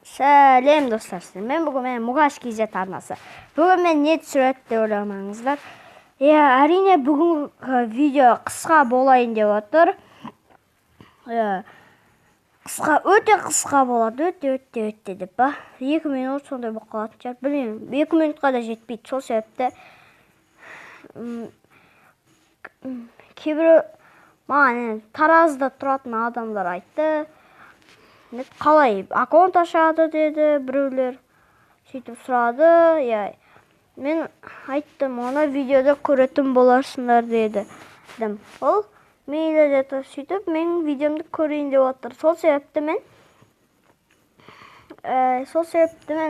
Сәлем, достар! Мен бүгін мен Мұғаш KZ арнасы. Бүгін мен не түсіреді деп ойламаңыздар. Иә, әрине, бүгінгі видео қысқа болайын деп отыр. Иә, қысқа, өте қысқа болады, өте өте өте деп па. 2 минут сондай болып қалатын шығар. Білмеймін, 2 минутқа да жетпейді. Сол себепті кейбір маған енді Таразда тұратын адамдар айтты. Қалай аккаунт ашады деді біреулер, сөйтіп сұрады. Иә, мен айттым, оны видеода көретін боларсыңдар дедім. Ол мейлі деді. Сөйтіп менің видеомды көрейін деп отыр. Сол себепті мен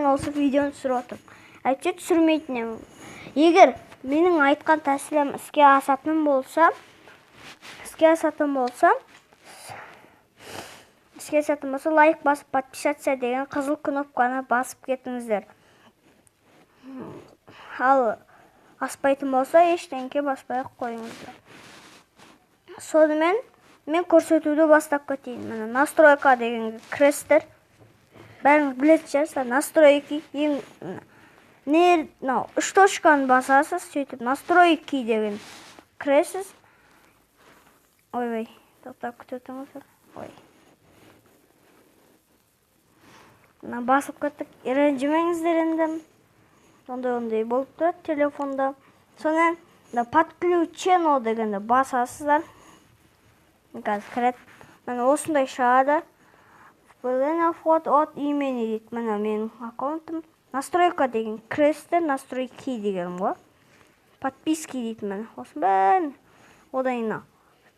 осы видеоны түсіріп отырмын, әйтпесе түсірмейтін едім. Егер менің айтқан тәсілім іске асатын болса, лайк басып, подписаться деген қызыл кнопканы басып кетіңіздер. Ал аспайтын болса, ештеңке баспай ақ қойыңыздар. Сонымен, мен көрсетуді бастап кетейін. Міне, настройка дегенге кіресіздер. Бәріңіз білетін шығарсыздар. Настройки, ең не, мынау үш точканы басасыз. Сөйтіп настройки деген кіресіз. Ойбай, тоқтап күте тұрыңыздар. Ой, мына басып кеттік, ренжімеңіздер енді, ондай ондай болып тұрады телефонда. Сонымен, мына подключено дегенді басасыздар. Қазір кіреді. Міне, осындай шығады. Вход от имени дейді. Міне, менің аккаунтым. Настройка деген кіресіздер. Настройки деген ғой, подписки дейді. Міне, осының бәрін. Одан кейін мына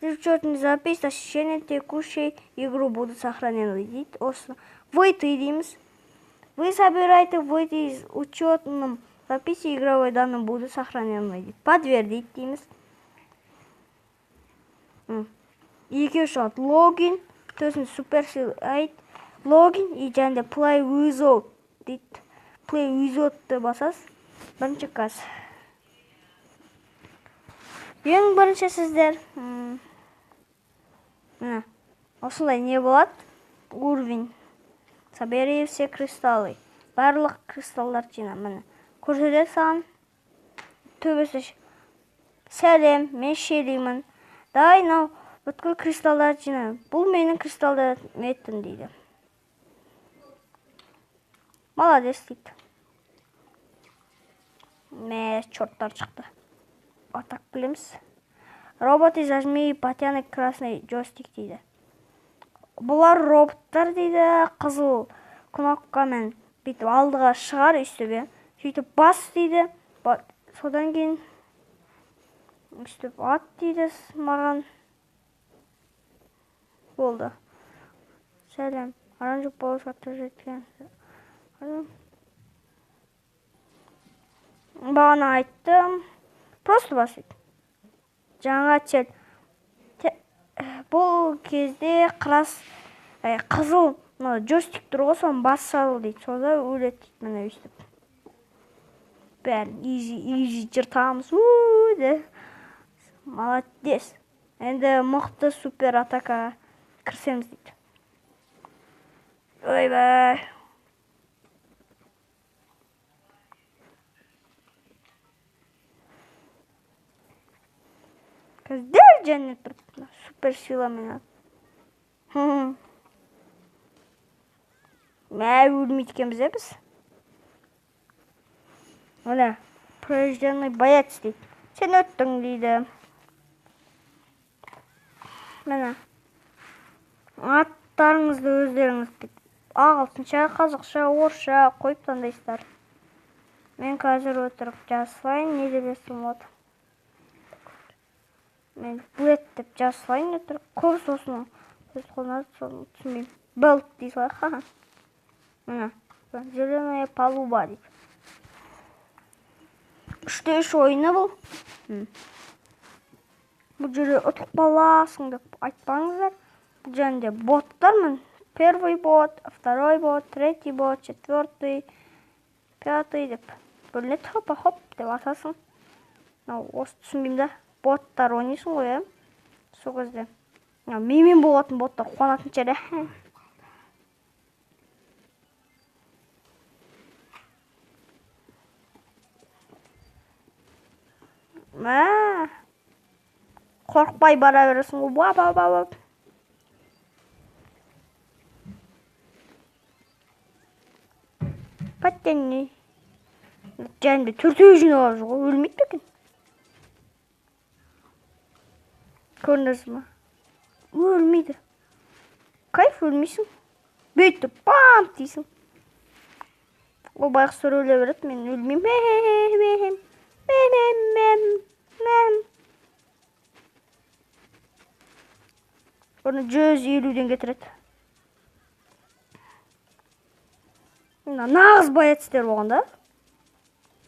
учетный запись освещение текущей игру будут сохранены дейді. Осы выйти дейміз. Вы собираете выйти из учетном записи, игровой данные будут сохранены дейді. Подтвердить дейміз. Екеуі шығады: логин, сосын Supercell ID логин и және де play without дейді. Play without басасыз бірінші. Қазір ең бірінші сіздер, міне, осындай не болады: уровень, собери все кристаллы, барлық кристалларды жина. Міне, көрсетеді саған төбесі. Сәлем, мен Шелимін. Давай, мынау бүткіл кристалдарды жина, бұл менің кристалдарым дейді. Молодец дейді. Мә, черттар шықты. А так білеміз. Роботы, зажми, потяни красный джойстик дейді. Бұлар роботтар дейді. Қызыл кнопкамен бүйтіп алдыға шығар, өйстіп, иә, сөйтіп бас дейді. Содан кейін өйстіп ат дейді маған. Болды. Сәлем, оранжевый полоска жеткен. Бағана айттым, просто бас дейді. Жаңа цель. Бұл кезде қырас қызыл мына джойстик тұр ғой, соны бас сал дейді, сонда өледі дейді. Міне, өйстіп бәрін изи изи жыртамыз де. Молодец, енді мықты супер атакаға кірісеміз дейді. Ойбай, қазір дәл және тұрып супер силамен. Мә, өлмейді екенбіз, иә, біз. Міне, прирожденный боец дейді, сен өттің дейді. Міне, аттарыңызды өздеріңіз ағылшынша, қазақша, орысша қойып таңдайсыздар. Мен қазір өтірік жаза салайын. Не деп жазсам болады? Мен блэд деп жаза салайын өтірік. Көбісі осыны өз қолына, соны түсінбеймін. Белт дей салайық. Міне, зеленая палуба дейді. 3-те 3 ойыны бұл. Бұл жерде ұтып қаласың деп айтпаңыздар. Бұл жерде боттар. Міне, первый бот, второй бот, третий бот, четвертый, пятый деп бөлінеді. Хопа хоп деп атасың. Мынау осы түсінбеймін да. Боттар ойнайсың ғой, иә, сол кезде менімен болатын боттар қуанатын шығар, иә. Қорықпай бара бересің ғой. Ба, ба, ба, ба. Паттенни. Және төртеу жинап алып жүр ғой, өлмейді бе екен? Көрдіңіз ма? Өлмейді. Кайф, өлмейсің. Бүйтіп пам дейсің. Ол байғұстар өле береді, мен өлмеймін. Оны 150-ден кетіреді. Мына нағыз боецтер болған да.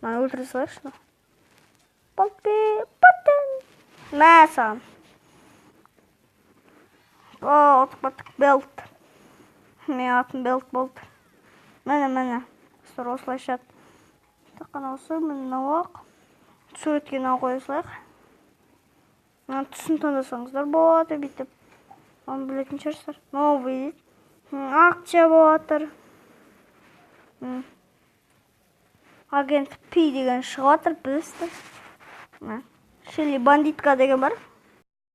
Мынаны өлтіре салайықшы. Паттен. Мә саған. О, ұтып кеттік, Белт. Менің атым Белт болды. Міне, міне. Достар, осылай шығады. Тек қана осы, міне мынау ақ. Суретке мынау қоя салайық. Мына түсін таңдасаңыздар болады, бүйтіп. Оны білетін шығарсыздар. Новый дейді. Акция болып жатыр. Агент Пи деген шығып жатыр, білесіздер. Шелли бандитка деген бар.